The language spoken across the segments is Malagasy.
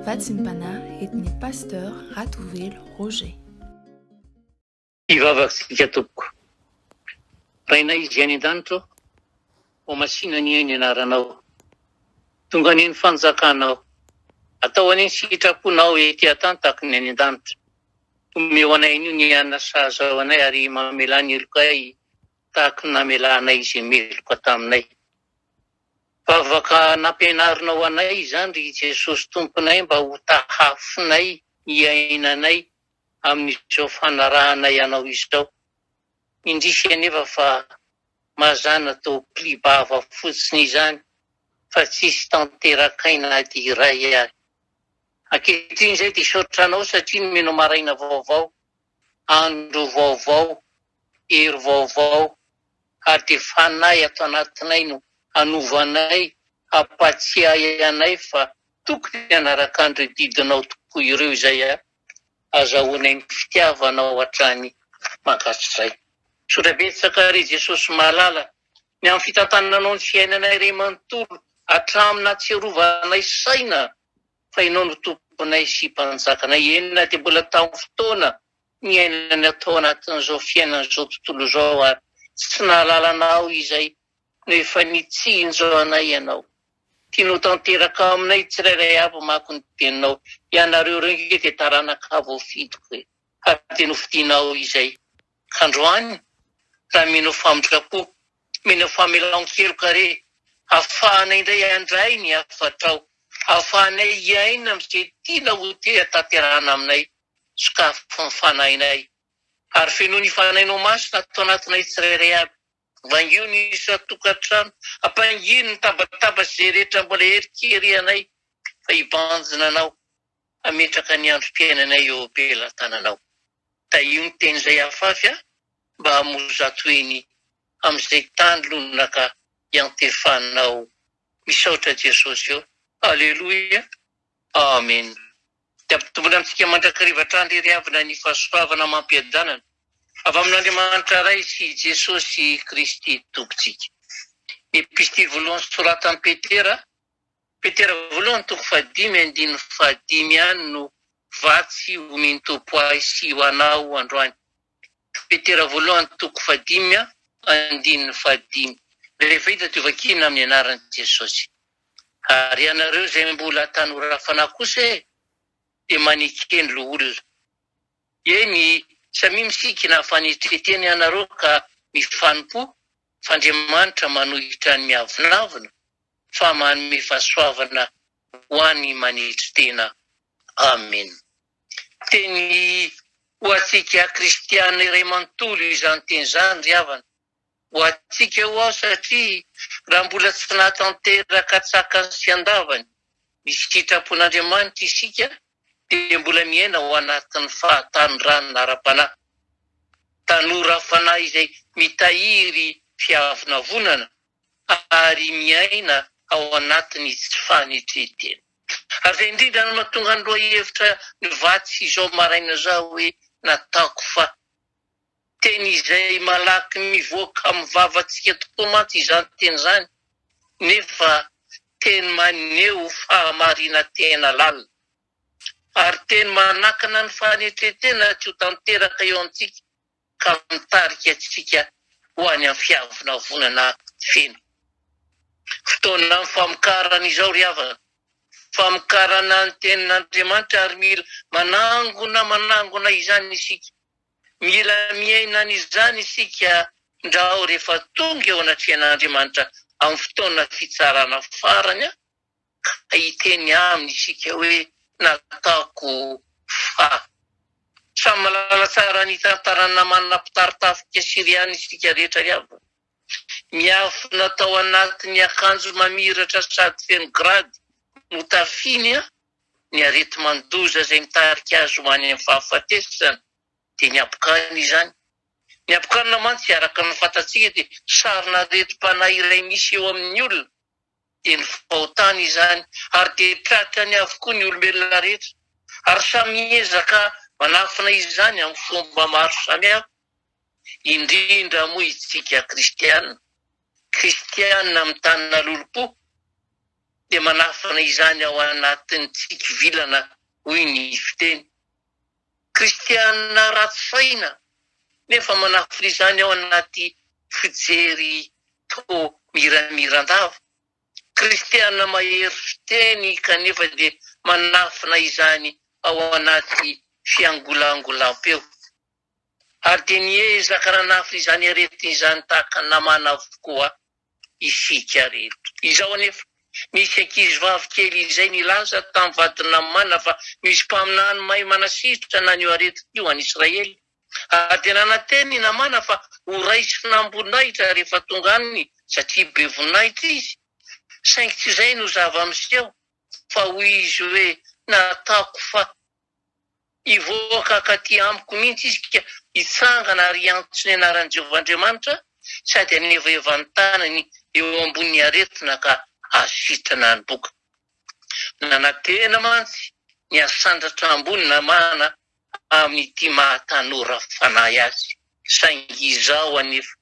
Vatsim-panahy entin'ny Pasteur Ratovelo Roger. Hivavaka isika tompoko. Rainay izay any an-danitra ô, ho masina anie ny anaranao. Tonga anie ny fanjakanao. Atao anie ny sitraponao ety an-tany tahaka ny any an-danitra. Omeo anay anio ny hanina sahaza ho anay ary mamelà ny helokay tahaka ny namelanay izay meloka taminay. Vavaka nampianarinao anay izany ry Jesosy Tomponay mba ho tahafinay hiainanay amin'izao fanarahanay Anao izao. Indrisy anefa fa mazàna toa pli-bava fotsiny izany fa tsisy tanterakay na dia iray ary. Ankehitriny izay dia isaotra Anao satria nomenao maraina vaovao, andro vaovao, hery vaovao ary dia fanahy ato anatinay no hanovanay, hampatsiahy anay fa tokony hanaraka an'ireo didinao tokoa ireo izay azahoanay ny fitiavanao hatrany mandrakizay. Misaotra betsaka ry Jesosy malala ny amin'ny fitantananao ny fiainanay iray manontolo hatramin'ny nahatsiarovanay saina fa Ianao no Tomponay sy Mpanjakanay, eny na dia mbola tamin'ny fotoana niainana tao anatin'izao fiainan'izao tontolo izao ary tsy nahalala Anao izay no efa nitsinjo anay Ianao. Tianao tanteraka aminay tsirairay avy manko ny teninao. Ianareo ireo ange dia taranaka voafidiko e! Ary dia nofidinao izay. Ka androany raha mino famindram-po, mino famelan-keloka re, hafahanay indray handray ny hafatrao, hafahanay hiaina amin'izay tianao ho tanterahana aminay. Sokafy ny fanahinay ary fenoy ny Fanahinao Masina ato anatinay tsirairay avy. Vangio ny isan-tokantrano, ampangino ny tabataba sy izay rehetra mbola erikerihanay fa hibanjina Anao, hametraka ny androm-piainanay eo am-pelatananao. Tahio ny teny izay afafy aho mba hamozato eny amin'izay tany lonaka iantefanao. Misaotra Jesosy ô. Aleloia. Amen. Dia ampitomboina amintsika mandrakariva hatrany ry ry havana ny fahasoavana amam-piadanana avy amin'Andriamanitra Ray sy Jesosy Kristy Tompontsika. Ny Epistily voalohany soratan'i Petera, Petera voalohany toko fahadimy andininy fahadimy ihany no vatsy omen'ny Tompo ahy sy ho anao androany. Petera voalohany toko fahadimy andininy fahadimy. Rehefa hita dia hovakiana amin'ny anaran'i Jesosy. Ary ianareo izay mbola tanora fanahy kosa e, dia maneke ny loholona. Eny, samia misikina fanetren-tena ianareo ka mifanompoa, fa Andriamanitra manohitra ny miavonavona, fa manome fahasoavana ho an'ny manetry tena. Amena. Teny ho antsika kristiana iray manontolo izany teny izany ry havana. Ho antsika ho aho satria raha mbola tsy nahatanteraka an-tsakany sy an-davany ny sitrapon'Andriamanitra isika dia mbola miaina ao anatin'ny fahatanorana ara-panahy. Tanora fanahy izay mitahiry fiavonavonana ary miaina ao anatin'ny tsy fanetren-tena. Ary izay indrindra no mahatonga ny lohahevitra ny vatsy izao maraina izao hoe nataoko fa. Teny izay malaky mivoaka amin'ny vavantsika tokoa mantsy izany teny izany, nefa teny maneho fahamarinan-tena lalina. Ary teny manakana ny fanetren-tena tsy ho tanteraka eo amintsika ka mitarika antsika ho any amin'ny fiavonavonana feno. Fotoanan'ny famokarana izao ry havana. Famokarana ny tenin'Andriamanitra ary mila manangona manangona izany isika. Mila miaina an'izany isika ndrao rehefa tonga eo anatrehan'Andriamanitra amin'ny fotoana fitsarana farany ka hiteny aminy isika hoe nataoko fa. Samy mahalala tsara ny tantaran'i Namana mpitari-tafika Syriana isika rehetra ry havana. Miafina tao anatin'ny akanjo mamiratra sady feno grady notafiany ny areti-mandoza izay mitarika azy ho any amin'ny fahafatesana, dia ny habokana izany. Ny habokanana mantsy, araka ny fantatsika, dia sarin'aretim-panahy iray misy eo amin'ny olona, dia ny fahotana izany, ary dia tratrany avokoa ny olombelona rehetra, ary samy miezaka manafina izany amin'ny fomba maro samihafa, indrindra moa isika kristiana, kristiana mitana lolompo. dia manafina izany ao anatin'ny tsiky vilana hoy ny fiteny. Kristiana ratsy saina nefa manafina izany ao anaty fijery toa miramiran-dava. Kristiana mahery fiteny kanefa dia manafina izany ao anaty fiangolangolam-peo. Ary dia niezaka nanafina izany aretina izany tahaka ny namana avokoa isika rehetra. Izao anefa, nisy ankizivavy kely izay nilaza tamin'ny vadin'i Namana fa misy mpaminany mahay manasitrana an'io aretina io any Israely. Ary dia nanantena i Namana fa ho raisina am-boninahitra rehefa tonga any satria be voninahitra izy. Saingy tsy izay no zava-miseho fa hoy izy hoe, Nataoko fa. Hivoaka hankaty amiko mihitsy izy ka hitsangana ary hiantso ny anaran'i Jehovah Andriamanitra sady hanevaheva ny tanany eo ambonin'ny aretina ka hahasitrana ny boka. Nanantena mantsy ny hasandratra ambony Namàna amin'ity maha tanora fanahy azy. Saingy izao anefa,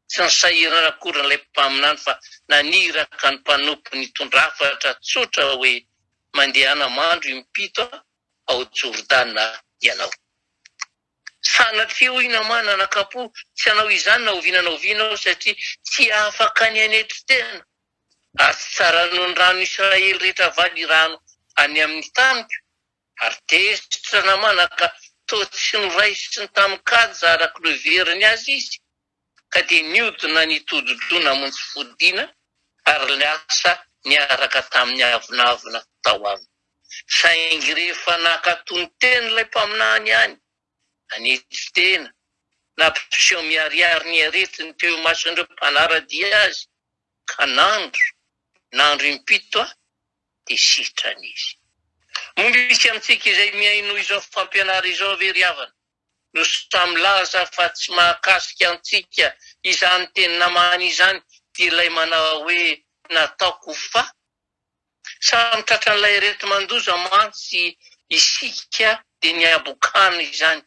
tsy nisahirana akory ilay mpaminany fa naniraka ny mpanompony hitondra hafatra tsotra hoe, Mandehana mandro impito ao Jordana ianao. Sanatria hoy Namàna anakam-po, tsy hanao izany na oviana na oviana aho satria tsy afaka ny hanetry tena. Ary tsy tsara noho ny ranon'i Israely rehetra va ny rano any amin'ny taniko? Ary tezitra Namàna ka toa tsy noraisiny tamin-kaja araka ireo heveriny azy izy, ka dia niodina nitodi-doha namonjy fodiana ary lasa niaraka tamin'ny avonavona tao aminy. Saingy rehefa nankatò ny tenin'ilay mpaminany ihany, nanetry tena, nampiseho miharihary ny aretiny teo imason'ireo mpanara-dia azy, ka nandro, nandro impito aho, dia sitrana izy. Moa misy amintsika izay mihaino izao fampianara izao ve ry havana no samy milaza fa tsy mahakasika antsika izany teny namany izany dia ilay manao hoe nataoko fa? Samy tratran'ilay areti-mandoza mantsy isika dia ny habokana izany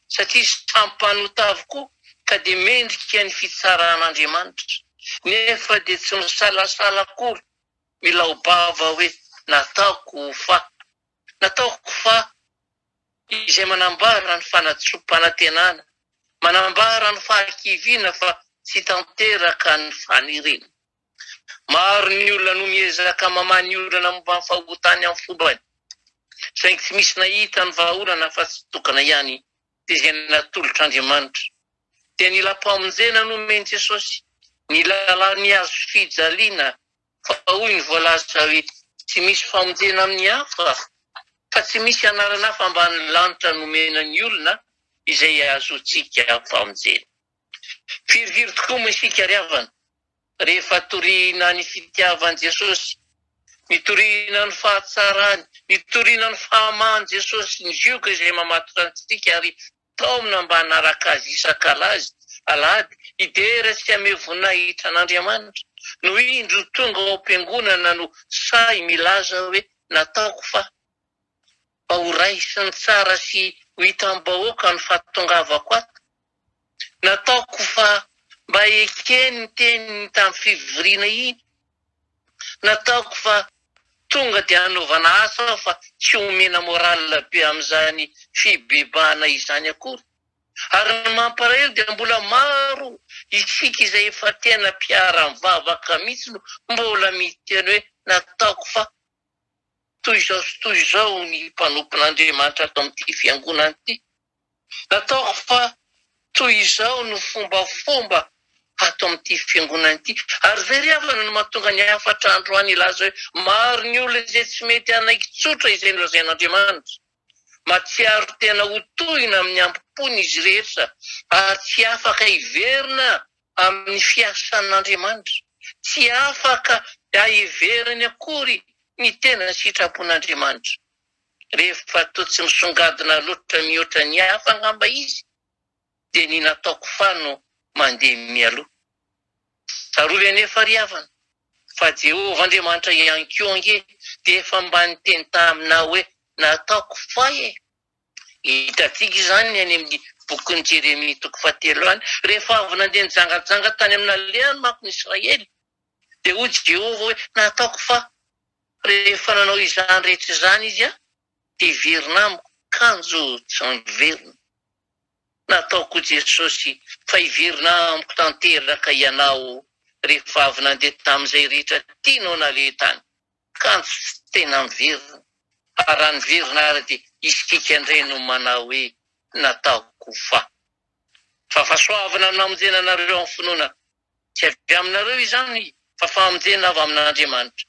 satria samy mpanota avokoa ka dia mendrika ny fitsaran'Andriamanitra nefa dia tsy misalasala akory Milao-bava hoe nataoko fa. Nataoko fa izay manambara ny fanatsoam-panantenana, manambara ny fahakiviana fa tsy tanteraka ny faniriana. Maro ny olona no miezaka mamaha ny olana momba ny fahotany amin'ny fombany, saingy tsy misy nahita ny vahaolana afa-tsy tokana ihany, dia izay natolotr'Andriamanitra. Dia ny lam-pamonjena nomen'i Jesosy, ny lalàn'ny hazo fijaliana Fa hoy ny voalaza hoe, Tsy misy famonjena amin'ny hafa, fa tsy misy anarana hafa ambanin'ny lanitra nomena ny olona izay ahazoantsika famonjena. Firifiry tokoa moa isika ry havana, rehefa torina ny fitiavan'i Jesosy, nitorina ny fahatsarany, nitorina ny fahamahan'i Jesosy, ny zioga izay mamatotra antsika ary Taomina mba hanaraka azy isak'alazy, alahady, hidera sy hamehy voninahitra an'Andriamanitra, no indro tonga ao am-piangonana no sahy milaza hoe nataoko fa mba ho raisiny tsara sy ho hitam-bahoaka ny fahatongavako ato. Nataoko fa mba ekeny ny teniny tamin'ny fivoriana iny. Nataoko fa tonga dia hanaovana asa aho fa tsy omena morale be amin'izany fibebahana izany akory. Ary ny mampalahelo dia mbola maro isika izay efa tena mpiara-mivavaka mihitsy no mbola miteny hoe nataoko fa toy izao sy toy izao ny mpanompon'Andriamanitra ato amin'ity fiangonana ity. Nataoko fa toy izao no fombafomba ato amin'ity fiangonana ity. Ary izay ry havana no mahatonga ny hafatra androany hilaza hoe maro ny olona izay tsy mety hanaiky tsotra izay nolazain'Andriamanitra. Mahatsiaro tena ho tohina amin'ny hambom-pony izy rehetra ary tsy afaka hiverina amin'ny fiasan'Andriamanitra. Tsy afaka hiveriny akory ny tena sitrapon'Andriamanitra. Rehefa toa tsy misongadina loatra mihoatra ny hafa angamba izy dia ny nataoko fa no mandeha mialoha. Tsarovy anefa ry havana fa Jehovah Andriamanitra ihany koa ange dia efa mba niteny taminao hoe nataoko fa e! Hitantsika izany any amin'ny bokin'i Jeremia toko fahatelo any, rehefa avy nandeha nijangajanga tany amin'ny nalehany manko ny Israely dia hoy Jehovah hoe nataoko fa. Rehefa nanao izany rehetra izany izy dia hiverina amiko, kanjo tsy miverina. Nataoko Jesosy fa hiverina amiko tanteraka ianao rehefa avy nandeha tamin'izay rehetra tianao naleha tany, kanjo tsy tena miverina. Ary raha niverina ary dia isika indray no manao hoe nataoko fa. Fa fahasoavana no namonjena anareo amin'ny finoana. Tsy avy aminareo izany fa famonjena avy amin'Andriamanitra.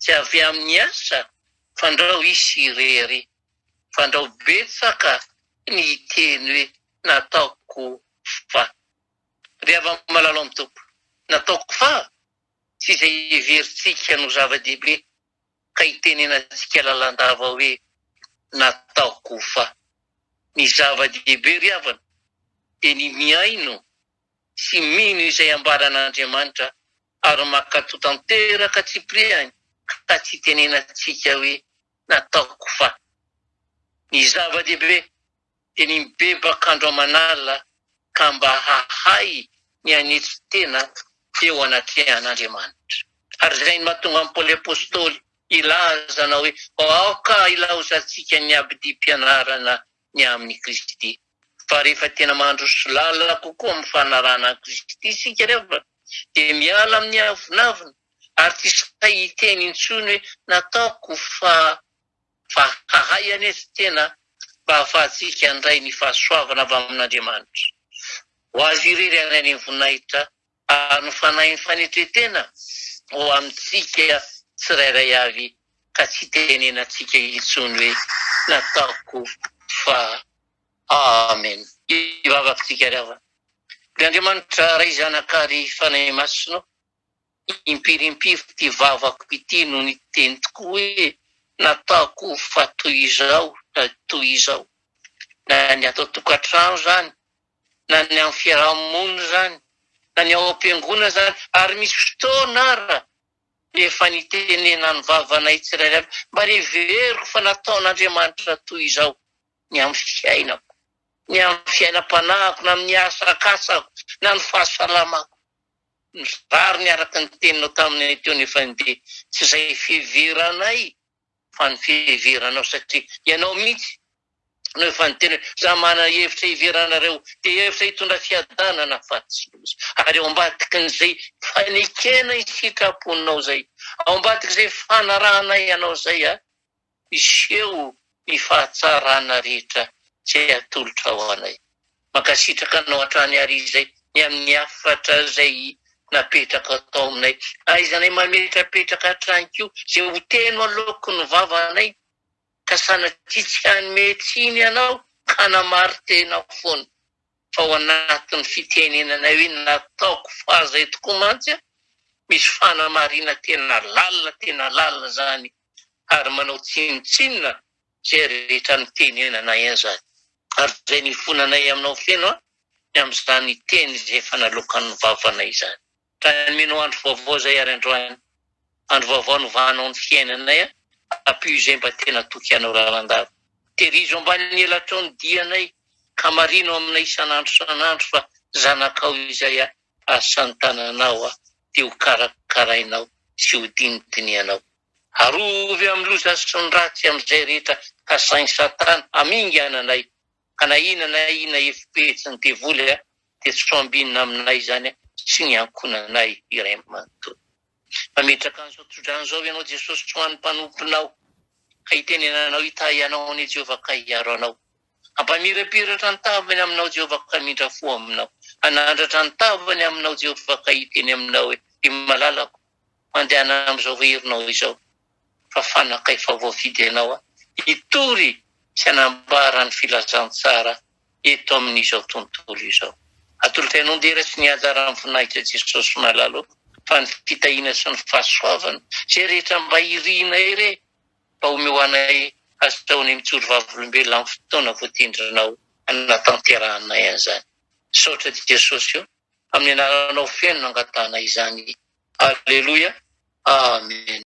Tsy avy amin'ny asa fandrao hisy hirehareha. Fandrao betsaka ny hiteny hoe nataoko fa. Ry hava-malala ao amin'ny Tompo, nataoko fa tsy izay heverintsika no zava-dehibe ka hitenenantsika lalandava hoe nataoko fa. Ny zava-dehibe ry havana dia ny mihaino sy mino izay ambaran'Andriamanitra ary mankatò tanteraka tsipiriany ka tsy itenenantsika hoe nataoko fa. Ny zava-dehibe dia ny mibebaka andro aman'alina ka mba hahay ny hanetry tena eo anatrehan'Andriamanitra. Ary izay no mahatonga an'i Paoly Apostoly hilaza hanao hoe, Aoka hilaozantsika ny abidim-pianarana ny amin'i Kristy. Fa rehefa tena mandroso lalina kokoa amin'ny fanarahana an'i Kristy isika anefa, dia miala amin'ny avonavona ary tsy sahy hiteny intsony hoe nataoko fa fa hahay anie tsy tena mba hahafahantsika handray ny fahasoavana avy amin'Andriamanitra. Ho Azy irery ary any amin'ny voninahitra ary ny fanahin'ny fanetren-tena ho amintsika tsirairay avy ka tsy hitenenantsika intsony hoe nataoko fa Amen. Hivavaka tsika ry havana. Ry Andriamanitra Ray Zanaka ary Fanahy Masina ô, impiry impiry ity vavako ity no niteny tokoa hoe nataoko fa toy izao na toy izao. Na ny ato an-tokantrano izany, na ny amin'ny fiaraha-monina izany, na ny ao am-piangonana izany, ary misy fotoana ara efa nitenenan'ny vavanay tsirairay avy, mba heveriko fa nataon'Andriamanitra toy izao ny amin'ny fiainako, ny amin'ny fiainam-panahiko, na amin'ny asakasako, na ny fahasalamako. Ny rariny araka ny teninao taminay teo nefa dia tsy izay fiheveranay fa ny fiheveranao satria ianao mihitsy no efa niteny hoe za manana hevitra hiheveranareo dia hevitra hitondra fiadanana fa tsy loza. Ary ao ambadikin'izay fanekena ny sitraponao izay, ao ambadik'izay fanarahanay anao izay miseho ny fahatsarana rehetra izay atolotrao anay. Mankasitraka anao hatrany àry izay ny amin'ny hafatra izay napetrakao tao aminay. Ahaizanay mametrapetraka hatrany koa izay ho teno aloaky ny vavanay, ka sanatria tsy hanome tsiny anao ka hanamari-tena foana. Fa ao anatin'ny fitenenanay hoe nataoko fa izay tokoa mantsy misy fanamarina tena lalina tena lalina izany ary manao tsinontsinona izay rehetra nitenenanay an'izany. Ary izay nifonanay aminao feno ny amin'izany teny izay efa naloakan'ny vavanay izany. Ka nomenao andro vaovao izay ary androany. Andro vaovao novanao ny fiainanay ampio izay mba tena toky anao lalandava. Tehirizo ambanin'ny elatrao ny dianay ka marino aminay isan'andro isan'andro fa zanakao izay asan'ny tananao dia ho karakarainao sy ho dinidinianao. Arovy amin'ny loza sy ny ratsy amin'izay rehetra kasain'i Satana hamingana anay, ka na inona na inona hevi-petsy ny devoly dia tsy ho ambinina aminay izany sy ny ankohonanay iray manontolo. Mametraka an'izao tsodrano izao Ianao Jesosy ho an'ny mpanomponao, ka hitenenanao hitahy anao anie Jehovah ka hiaro anao. Hampamirapiratra ny tavany aminao Jehovah ka hamindra fo aminao. Hanandratra ny tavany aminao Jehovah ka hiteny aminao hoe, Ry malalako, mandehana amin'izao herinao izao, fa fanaka efa voafidy anao aho, hitory sy hanambara ny filazantsara eto amin'izao tontolo izao. Atolotra anao ny dera sy ny haja ary ny voninahitra Jesosy malala ô, fa ny fitahiana sy ny fahasoavana izay rehetra mba irinay re mba omeo anay azahoanay mijoro vavolombelona amin'ny fotoana voatendrinao hanatanterahanay an'izany. Misaotra Jesosy ô. Amin'ny anaranao feno no angatahanay izany. Aleloia. Amen.